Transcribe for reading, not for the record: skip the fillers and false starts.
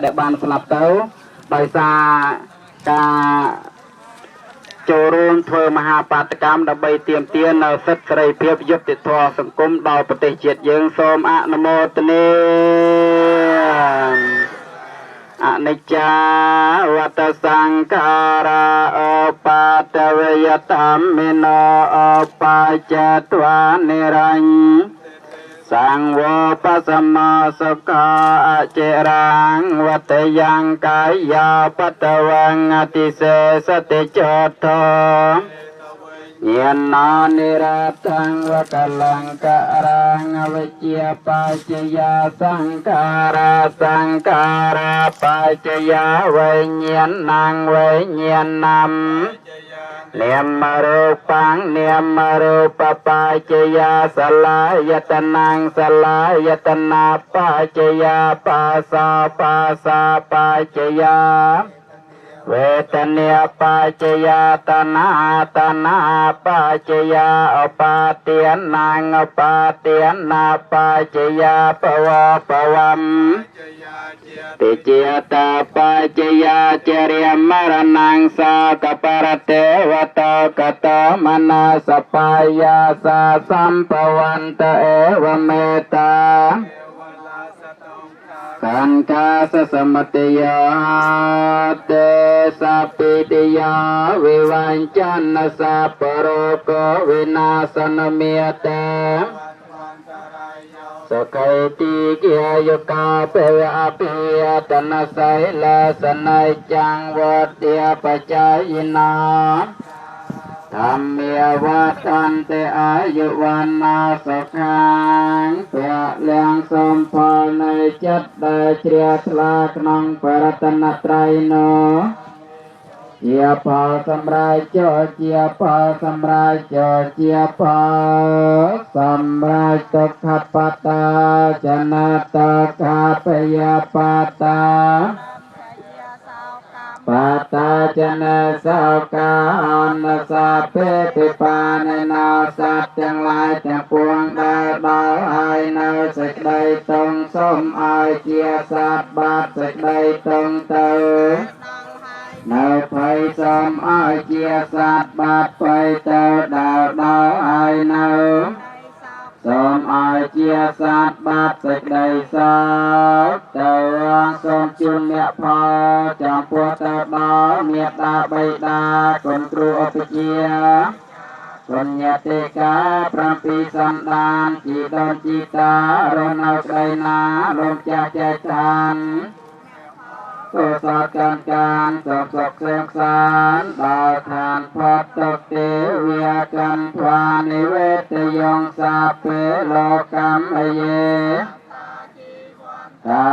ដែលបានស្លាប់ទៅដោយសារការចូលរួមធ្វើមហាបាតុកម្មដើម្បីទាមទារនៅសិទ្ធិសេរីភាពយុត្តិធម៌សង្គមដល់ប្រទេសជាតិយើងសូមអនុមោទនាអនិច្ចាវតសង្ខារាឧបាតវយធម្មិណោឧបាចត្វានិរញ្ញ សង្វោបសមោសុខាអចិរាងវតយ៉ាងកាយាបតវងអតិសេសតិចោធញាណោនិរតੰវកលង្ករាងអវិជ្ជាបច្ចយាសង្ខារាសង្ខារាបច្ចយាវិញ្ញាណੰវិញ្ញាណំនាមរូបាំងនាមរូបបច្ចយាសលាយតនំសលាយតនាបច្ចយាបាសាបាសាបច្ចយាវេទនាបច្ចយាតនាតនាបច្ចយាឧបាទានੰឧបាទានាបច្ចយាបវបវំតិជាតាបច្ចយាចរិយមរណងសាកបរតេវតកតមនាសបាយាសាសម្ភវន្តអេវមេតាសង្ខាសសមតិយាទេសពិតិយាវិវញ្ចនសាបរោគវិនាសនមេតេសុខៃទីគាយុកាភវអភិយតនសៃលាសនៃចាំងវត្យាបច្ច័យនាធម្មាវត្តន្តិអាយុវណ្ណាសុខាងពលៀងសំផលនៃចិត្តដែលជ្រះថ្លាក្នុងបរតនត្រ័យនោះជាផលសម្រាប់ចូលជាផលសម្រាប់ចូលជាផលសម្រាប់ទុក្ខបតាចនតកាពយបតាបតាចនសោកាអនសាពេពិបានិណោសត្វទាំងឡាយទាំងពួងដែលដល់ហើយនៅសេចក្តីតងសូមឲ្យជាសត្វបាត់សេចក្តីតងទៅនៅភ័យសូមឲ្យជាសត្វបាត់ភ័យទៅដល់ដល់ហើយនៅសូមឲ្យជាសត្វបាត់សេចក្តីសោកទៅសូមជូនអ្នកផលចំពោះទៅដល់មេត្តាបិតាគុណគ្រូឧបជាគុណញាតិកា7សន្តានជីដូនជីតារស់នៅក្តីណាលោកចាស់ចែកឋានកុសលកម្មការសូមសុខក្សេមក្សាន្តដល់ឋានផុតទុតិវាកម្មថ្វានិវេទយងសាពេលោកកម្មយេតា